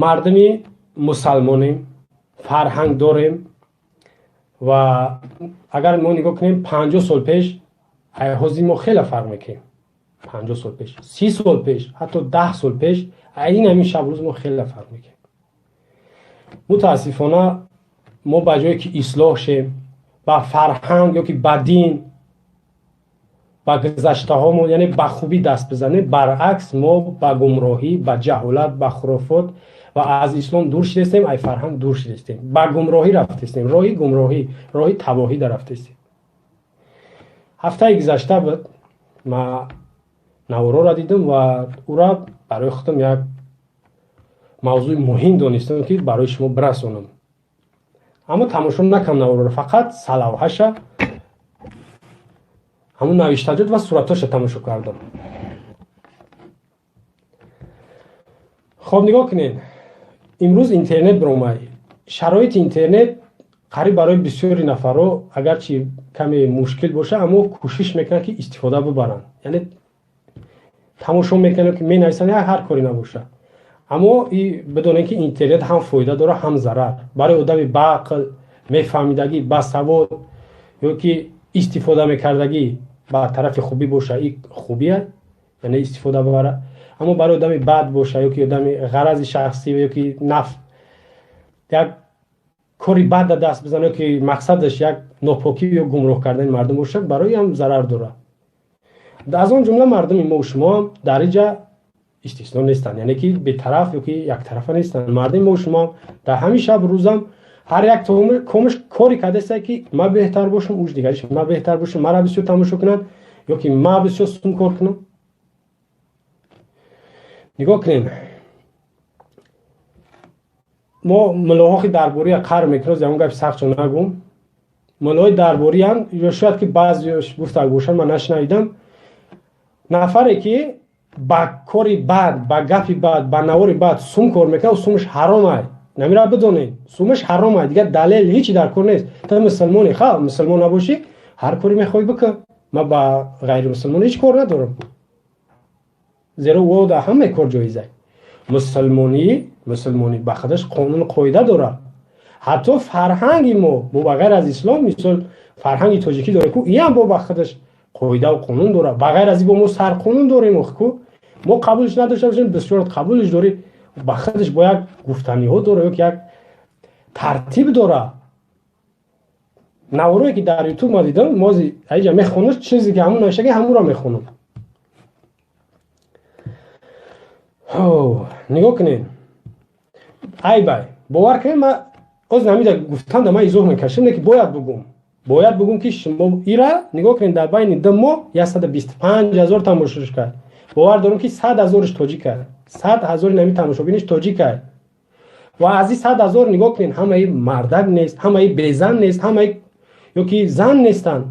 Мардуми мусалмонем, фарҳанг дорем ва агар мо нигоҳ кунем, 50 сол пеш ҳозир мо хеле фарқ мекунем. 50 сол пеш, 30 сол пеш, ҳатто 10 сол пеш ин ҳамин шабрӯз мо хеле фарқ мекунем. Мутаассифона, мо ба ҷое ки ислоҳ шем, ба фарҳанг ё ки ба дин, ба гузаштаҳомон, яъне ба хубӣ даст бизанем, баръакс, мо ба гумроҳӣ, ба ҷаҳолат, ба хурофот ва аз ислом дур шидастем, ай фарҳанг дур шидастем, ба гумроҳӣ рафтастем, роҳи гумроҳӣ, роҳи табоҳӣ дарафтастем. Ҳафтаи гузашта буд, ма навороро дидам ва ӯра барои худам як мавзӯи муҳим донистам, ки барои шумо бирасонам. Аммо тамошо накам навороро, фақат салавҳаша, ҳамун навиштаҷот ва суратҳоша тамошо кардам. Хоб, нигоҳ кунед, имрӯз интернет биромад. Шароити интернет қариб барои бисёри нафарҳо агарчи каме мушкил боша, аммо кӯшиш мекунанд, ки истифода бибаранд, яъне тамошо мекунанд, ки менависанд, ҳар коре набоша. Аммо бидонед, ки интернет ҳам фоида дорад, ҳам зарар. Барои одами баақл, мефаҳмидагӣ, басавод ё ки истифода мекардагӣ ба тарафи хубӣ боша, и хубия, яъне истифода бибарад. Аммо барои одами бад боша ё ки одами ғарази шахсӣ ё ки наф, як кори бад да даст бизана ё ки мақсадаш як нопокӣ ё гумроҳ кардани мардум бошад, барои ҳам зарар дорад. Аз он ҷумла мардуми мо шумоам дар инҷа истисно нестанд, яъне ки бетараф ё ки яктарафа нестанд. Мардуми мо шумоам дар ҳамин шаб рӯзам ҳар як комаш коре кардааста, ки ма беҳтар бошам, уш дигариш ма беҳтар бошам, мара бисёр тамошо кунанд ё ки ма бисёр сум кор кунам. Нигоҳ кунем, мо мулоҳои дарбория қар мекунем, ягон гапи сахтчо нагум. Мулоҳои дарбориям ё шояд ки баъзеош гуфта бошанд, ман нашунавидам. Нафаре ки ба кори бад, ба гапи бад, ба навори бад сум кор мекунад, сумаш ҳаром ай. Намира бидонед, сумаш ҳаром ай. Дигар далел ҳечи дар кор нест. Ту мусулмони, ха, мусулмон набошӣ, ҳар коре мехоҳӣ бикун. Ман ба ғайримусулмон ҳеҷ кор надорам, зеро ӯ дар ҳамаи кор ҷоиза. Мусулмонӣ ба худаш қонуну қоида дорад. Ҳатто фарҳанги мо бо ба ғайр аз ислом, мисол, фарҳанги тоҷикӣ дорем ку, иам бо ба худаш қоидаву қонун дорад. Ба ғайр аз ин бо мо сарқонун дорем ку, мо қабулш надошта бошем, бисёр қабулш дорӣ, ба худаш бо як гуфтаниҳо дорад ё ки як тартиб дорад. Наворое ки дар Ютуб ма дидам, мози аиҷа мехонам, чизе ки ҳамун навиштаги, ҳамуро мехонам. Нигоҳ кунед, айбай, бовар кунед, ма оз намида гуфтам да, ман изоҳ мекашам, не ки бояд бугум, бояд бугум, ки шумо ира нигоҳ кунед, дар байни 2 моҳ 125 000 тамошош кард. Бовар дорам, ки 100 000-ш тоҷик ай, 100 000-и нами тамошобиниш тоҷик ай. Ва аз ин 100 000, нигоҳ кунед, ҳамаи мардак нест, ҳамаи безан нест, ҳамаи ё ки зан нестанд,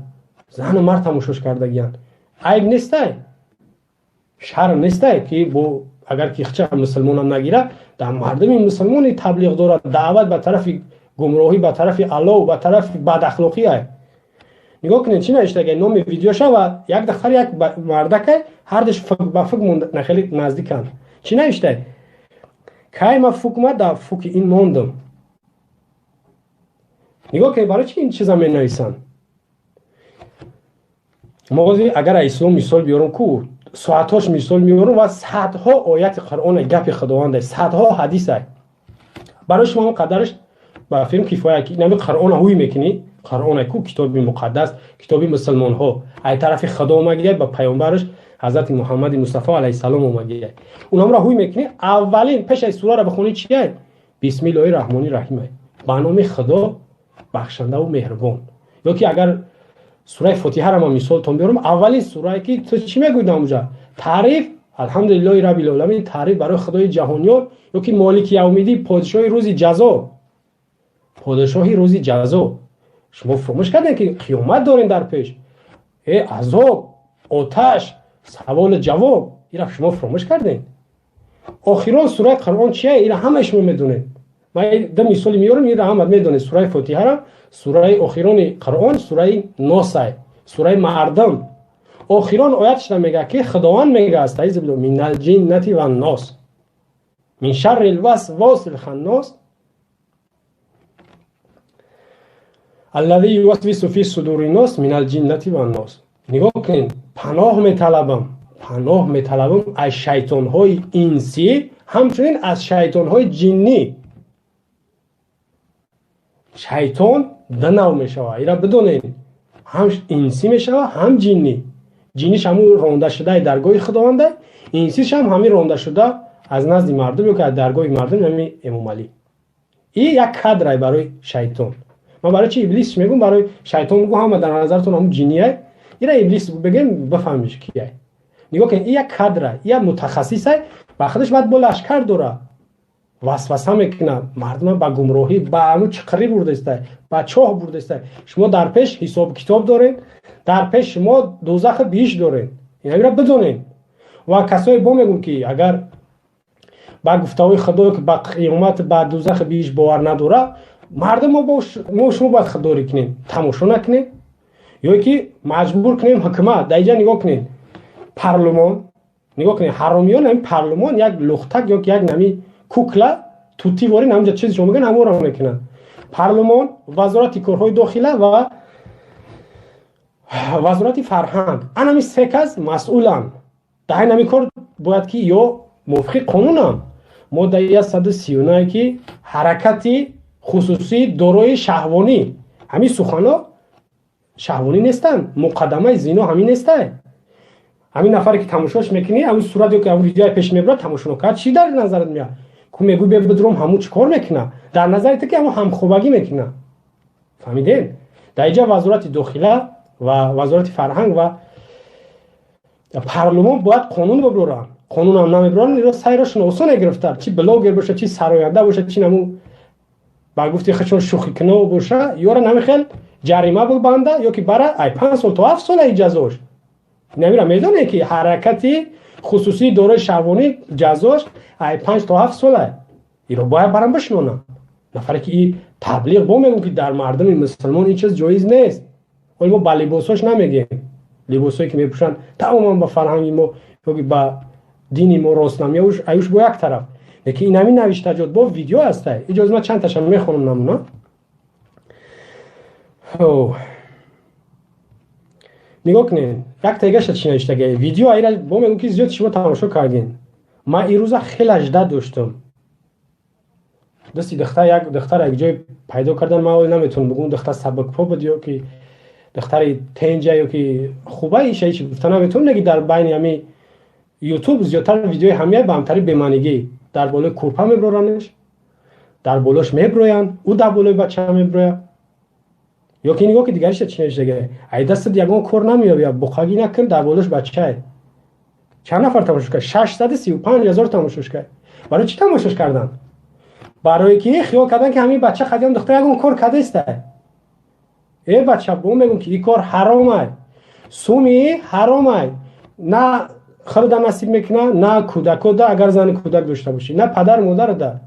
зану мард тамошош кардагиянд. Айб нестай, шарм нестай, ки бо агар ки хча мусулмонам нагира, дар мардуми мусулмони таблиғ дорад, даъват ба тарафи гумроҳӣ, ба тарафи аллоҳ, ба тарафи бадахлоқӣ ай. Нигоҳ кунед, чӣ навиштага номи видеоша ва як дахтар, як мардакай, ҳардуш ба фук хеле наздиканд. Чӣ навиштай? Кай ма фукма да фуки ин мондам. Нигоҳ кунед, барои чӣ ин чиза менависанд? Мози агар ислом мисол биёрам ку, соатҳош мисол меорам ва садҳо ояти Қуръон, гапи Худованда, садҳо ҳадисай. Барои шумо қадараш ба филм кифоя, ки нами Қуръона ҳуй мекунӣ. Қуръона ку, китоби муқаддас, китоби мусулмонҳо, ай тарафи Худо омагия, ба паёмбараш ҳазрати Муҳаммади Мустафо алайҳиссалом омагия. Унамро ҳуй мекунӣ, аввалин пеш аз сураро бихонӣ, чия? Бисмиллоҳи раҳмони раҳим, ба номи Худо, бахшандаву меҳрубон. Ё ки агар сураи Фотиҳаро ман мисолтон биёрам, аввалин сурае ки ту чӣ мегӯӣ дар таъриф? Алҳамдулиллоҳи раббил оламин, таъриф барои Худои ҷаҳониён ё ки молики явмиддин, подшоҳи рӯзи ҷазо. Подшоҳи рӯзи ҷазо. Шумо фуромӯш кардем, ки қиёмат дорем дар пеш, э азоб, оташ, саволу ҷавоб, ира шумо фуромӯш кардем. Охирон сураи Қуръон чия? Ира ҳамаи шумо медонед. Ман ду мисоли меорам, ира ҳама медонед. Сураи Фотиҳара, сураи охирони Қуръон сураи Носай, сураи мардум. Охирон оятшда мега, ки Худованд мега: астаизу минал ҷиннати ваннос. Мин шарри лвасвасил ханнос аллази ювасвису фи судури нос минал ҷиннати ваннос. Нигоҳ кунед, паноҳ металабам, паноҳ металабам аз шайтонҳои инсӣ, ҳамчунин аз шайтонҳои ҷиннӣ. Шайтон ду нав мешавад, ира бидонед, ҳам инсӣ мешавад, ҳам ҷиннӣ. Ҷинниш ҳамун рондашудаи даргоҳи Худованда, инсиш ҳам ҳамин рондашуда аз назди мардум ё ки аз даргоҳи мардум, ҳамин Эмомалӣ. И як кадрай барои шайтон. Ман барои чи иблис мегӯм, барои шайтон мегӯм, ҳама дар назаратон ҳамун ҷиннияй. Ира иблис бигем, бифаҳмиш кияй. Нигоҳ кунед, и як кадрай, и як мутахассисай, ба худаш баъд бо лашкар дора. Васваса мекунад, мардума ба гумроҳӣ, ба ҳамун чиқирӣ бурдаистай, ба чоҳ бурдаистай. Шумо дар пеш ҳисобу китоб доред, дар пеш шумо дӯзахи биҳишт доред. Инамира бидонед. Ва касое бо мегӯм, ки агар ба гуфтаҳои Худо, ки ба қиёмат, ба дӯзахи биҳишт бовар надора, мардум мо шумо бояд худдорӣ кунем, тамошо накунем, ё ки маҷбур кунем ҳукумат. Дар инҷа нигоҳ кунед, парлумон, нигоҳ кунед, ҳаромиён, ҳамин парлумон як лухтак ё ки як нами кукла тутӣ ворин, ҳаминҷа чиз шумо мегӯянд, ҳамонро мекунанд. Парлумон, вазорати корҳои дохила ва вазорати фарҳанг, анами се кас масъуланд дар ин ҳамин кор. Бояд ки ё мувофиқи қонунам, моддаи 139, ки ҳаракати хусусӣ дорои шаҳвонӣ, ҳамин суханҳо шаҳвонӣ нестанд, муқаддамаи зино ҳамин нестай. Ҳамин нафаре ки тамошош мекунӣ, ҳамин сурат ё ки ҳамин видеои пеш мебурад, тамошо накард, чӣ дар назарат меяд? Ку мегӯй, бе бидром, ҳамун чӣ кор мекуна? Дар назари ту ки ҳамун ҳамхобагӣ мекуна. Фаҳмидед? Дар инҷа вазорати дохила ва вазорати фарҳанг ва парлумон бояд қонун бибуранд. Қонунам намебуранд, иро сайрошон осон гирифта, чи блогер боша, чи сароянда боша, чи наму ба гуфти худшон шӯхикуно боша, ёра намихел ҷарима бибанда ё ки бара ай 5 сол то 7 сол ай ҷазош. Намира медонед, ки ҳаракати хусусии дорои шаҳвонӣ ҷазош ай 5 то 7 сол ай. Иро бояд барам бишинонам. Нафаре ки и таблиғ бо мегӯм, ки дар мардуми мусулмон ин чиз ҷоиз нест. Ҳоли мо ба либосҳош намегем. Либосҳое ки мепӯшанд тамоман ба фарҳанги мо ё ки ба дини мо рост намеояд, аюш бо як тараф. Лекин ин ҳамин навиштаҷот бо видео ҳастай. Иҷоза, ман чанд таша мехонам намуна. Нигоҳ кунед, як тегаша чӣ навиштагай. Видео айра бо мегӯм, ки зиёд шумо тамошо кардин. Ман ирӯза хеле жда доштам. Дасти духтар, як духтар як ҷой пайдо кардан, ман ҳоло наметавонам бигӯм духтар сабукпо буд ё ки духтари тенҷа ё ки хуба, иша ҳеч гуфта наметавонам, лекин дар байни ҳами ютуб зиёдтар видеои ҳамия ба ҳамтари бемаънигӣ дар болои курпа меброранеш, дар болош меброянд, ӯ дар болои бача меброяд. Ё ки нигоҳ ки дигариша чӣ навиштага: ай дастат ягон кор намеёбя, буқагӣ накун, дар болош бачае. Чанд нафар тамошош кард? 635 000 тамошош кард. Барои чӣ тамошош карданд? Барое ки хиёл кардан, ки ҳамин бача хадиам духтар ягон кор кардааста. Э бача, бо мегӯм, ки ин кор ҳаромай, суми ҳаромай, на худда насиб мекуна, на кӯдакода, агар зани кӯдак дошта бошӣ, на падару модарада.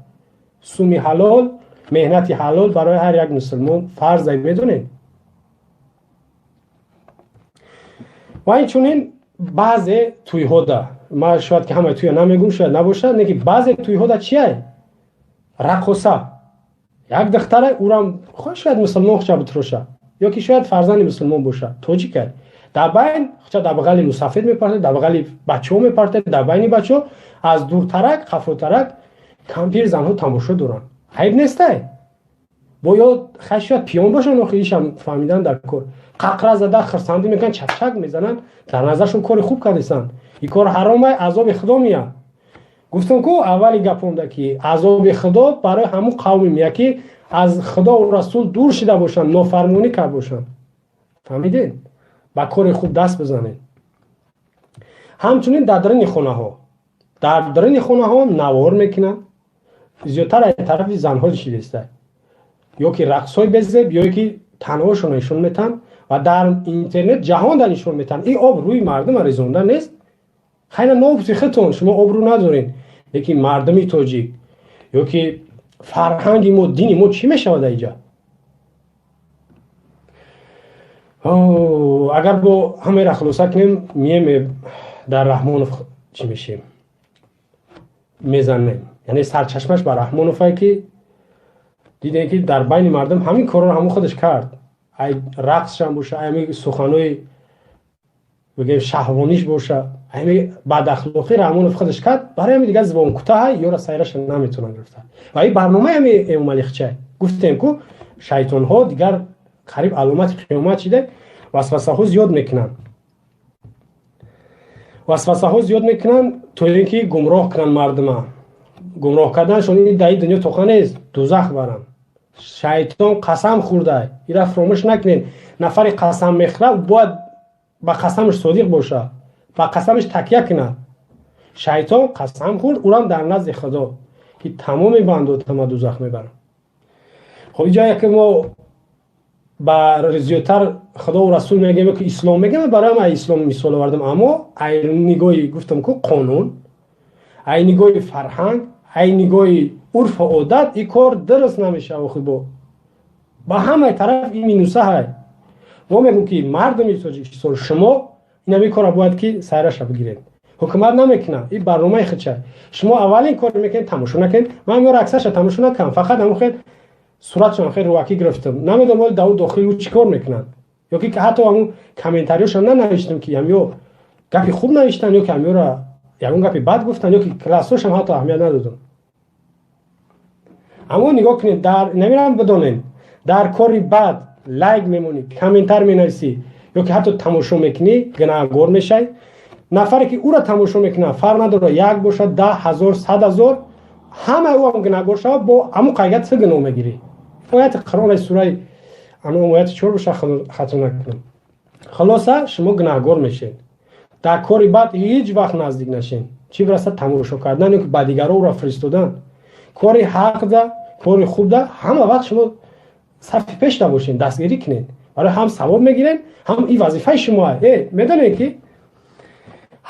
Суми ҳалол, меҳнати ҳалол барои ҳар як мусулмон фарзай, медонед. Ва инчунин баъзе тӯйҳода, ман шояд ки ҳамаи тӯя намегӯм, шояд набошад, не ки баъзе тӯйҳода чиай? Раққоса як духтара, ӯрам шояд мусулмон хуча битроша ё ки шояд фарзанди мусулмон боша, тоҷикай, дар байн хуча дар бағали мусафед мепартад, дар бағали бачаҳо мепартад, дар байни бачаҳо аз дуртарак, қафотарак кампир занҳо тамошо доранд. Айб нестай? Бо ё хай шояд пиён бошанд, охи ишам фаҳмидан дар кор. Қақра зада хирсандӣ мекунанд, чакчак мезананд, дар назаршон кори хуб кардесанд. Ин кор ҳаромай, азоби худо меяд. Гуфтам ку аввали гапонда, ки азоби худо барои ҳамун қавме меяд, ки аз худову расул дур шида бошанд, нофармонӣ кард бошанд. Фаҳмидед? Ба кори хуб даст бизанед. Ҳамчунин дар даруни хонаҳо, дар даруни хонаҳо навор мекунанд, зиёдтар аз тарафи занҳо шидеста, ё ки рақсҳои безеб, ё ки танҳошонро нишон метаҳанд ва дар интернет ҷаҳонда нишон метаҳанд. Ин об рӯи мардума резонда нест? Хайна нобути худтон, шумо обрӯ надоред, лекин мардуми тоҷик ё ки фарҳанги мо, дини мо чӣ мешавад инҷа? Агар бо ҳамаеро хулоса кунем, мием дар Раҳмонов чӣ мешем, мезанем. Яъне сарчашмаш ба Раҳмоновае, ки дидем, ки дар байни мардум ҳамин корро ҳамон худаш кард. Ай рақсшам боша, ай ҳамин суханои, бигем, шаҳвониш боша, ҳами бадахлоқӣ Раҳмонов худаш кард. Барои ҳами дигар зибонкӯтаҳа, ёра сайраша наметавонанд гирифта. Ва ин барномаи ҳами Эмомалихча гуфтем ку, шайтонҳо дигар қариб аломати қиёмат шида, васвасаҳо зиёд мекунанд, васвасаҳо зиёд мекунанд, то ин ки гумроҳ кунанд мардума. Гумроҳ карданашон ин дар ин дунё тоқа нест, дузах баранд. Шайтон қасам хӯрда, ира фуромӯш накунед. Нафаре қасам мехӯрад, бояд ба қасамаш содиқ бошад, ба қасамаш такя кунад. Шайтон қасам хӯрд, урам дар назди Худо, ки тамоми бандотама дузах мебарам. Хоб, иҷо яке мо ба зиёдтар Худову Расул мегӯем, ки ислом мегӯем. Барои ай ислом мисол овардам, аммо ай нигоҳи, гуфтам ку, қонун, ай нигоҳи фарҳанг, ай нигоҳи урфу одат ин кор дуруст намешава. Хубо, ба ҳамаи тараф ин минуса ҳай. Мо мегӯм, ки мардуми Тоҷикистон, шумо инами корро бояд ки сайраша бигиред. Ҳукумат намекунад, ин барномаи худша. Шумо аввалин кор мекунед, тамошо накунед. Ман ёро аксарша тамошо накардам, фақат ҳамон хел суратшон хел рӯакӣ гирифтам. Намедонам, оли даву дохили ӯ чӣ кор мекунанд, ё ки ҳатто ҳамун комментариёшам нанавиштам, ки ҳамё гапи хуб навиштанд, ё ки ҳамёра ягон гапи бад гуфтанд, ё ки классошам ҳатто аҳамият надодам. Аммо нигоҳ кунед, дар намерам, бидонед, дар кори бад лайк мемонӣ, комментар менависӣ ё ки ҳатто тамошо мекунӣ, гунаҳгор мешавӣ. Нафаре ки ӯро тамошо мекунад, фарқ надорад, як бошад, 10 000, 100 000, ҳамаи ӯ ҳам гунаҳгор шавад, бо ҳамун қайгат ту гуноҳ мегирӣ. Ояти Қуръон, сураи Анъом, ояти 4 боша, хато накунам. Хулоса, шумо гунаҳгор мешед. Дар кори бад ҳеҷ вақт наздик нашед, чӣ бирасад тамошо кардан ё ки ба дигарон ӯро фиристодан. Кори ҳақда, кори хубда ҳама вақт шумо сафи пешда бошед, дастгирӣ кунед. Барои ҳам савоб мегиред, ҳам ин вазифаи шумо. Медонед, ки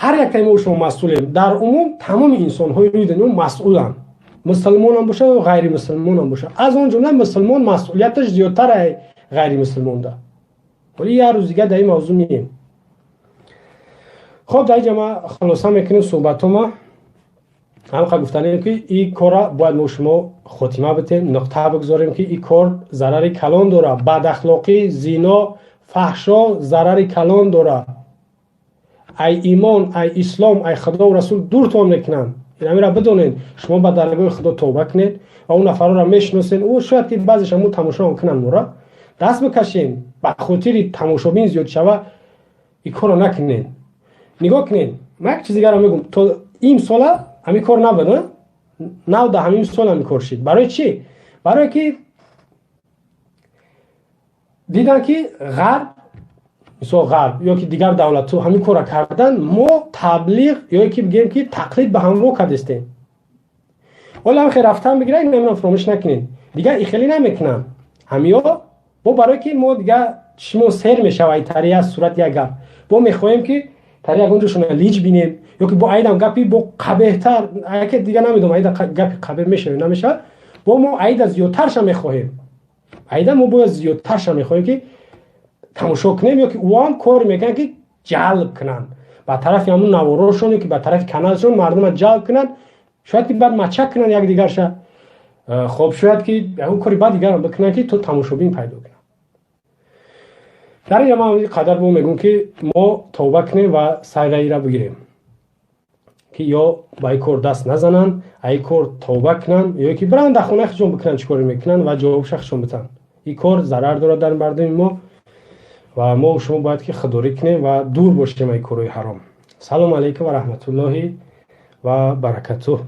ҳар яктаи мо шумо масъулем. Дар умум тамоми инсонҳои рӯи дунё масъуланд, мусулмонам бошад ё ғайримусулмонам бошад. Аз он ҷумла мусулмон масъулияташ зиёдтар ай ғайримусулмонда. Вале як рӯз дигар дар ин мавзӯъ меем. Хоб, дар инҷа ма хулоса мекунем суҳбатома. Ҳамқа гуфтанем, ки ин корра бояд мо шумо хотима битем, нуқта бигзорем, ки ин кор зарари калон дорад. Бадахлоқӣ, зино, фаҳшо зарари калон дорад. Ай имон, ай ислом, ай Худову Расул дуртон мекунанд. Инамира бидонед. Шумо ба даргоҳи Худо тавба кунед ва он нафарро мешиносед. Ӯ шояд ки баъзеш ҳамун тамошо кунанд, мора даст бикашен. Ба хотири тамошобин зиёд шава, ин корро накунед. Нигоҳ кунед, ман як чиз дигарро мегӯм. То ин сола ҳамин кор набуд, нав да ҳамин сол ҳамин кор шид. Барои чӣ? Барое ки дидан, ки ғарб, мисол ғарб ё ки дигар давлатҳо ҳамин корро кардан, мо таблиғ ё ки бигӯем, ки тақлид ба ҳамро кардестем. Ҳоло ҳам хел рафтан бигира, инамро фуромӯш накунед. Дигар ихелӣ намекунанд ҳамиё бо, барое ки мо дигар чишмон сер мешава. Тари аз сурат як гап бо мехоҳем, ки тари ягон ҷошона лич бинем, ё ки бо айдам гапи бо қабеҳтар, яке дигар намедонам, айда гапи қабеҳ мешава, намешавад. Бо мо айда зиёдтарша мехоҳем, айда мо бояд зиёдтарша мехоҳем, ки тамошо кунем, ё ки ӯам кор мекунанд, ки ҷалб кунанд ба тарафи ҳамун наворошон, ё ки ба тарафи каналшон мардума ҷалб кунанд. Шояд ки баъд мачак кунанд якдигарша. Хоб, шояд ки ягон кори бад дигарам бикунанд, ки то тамошобин пайдо кунанд. Дар инҷа ман қадар бо мегӯм, ки мо тавба кунем ва сайраира бигирем, ки ё ба ин кор даст назананд, а ин кор тавба кунанд, ё ки биранд дар хонаи худшон бикунанд чӣ коре мекунанд ва ҷавобша худшон битанд. Ин кор зарар дорад дар мардуми мо ва мо шумо бояд ки худдорӣ кунем ва дур бошем аз корҳои ҳаром. Салому алайкум ва раҳматуллоҳи ва баракатуҳ.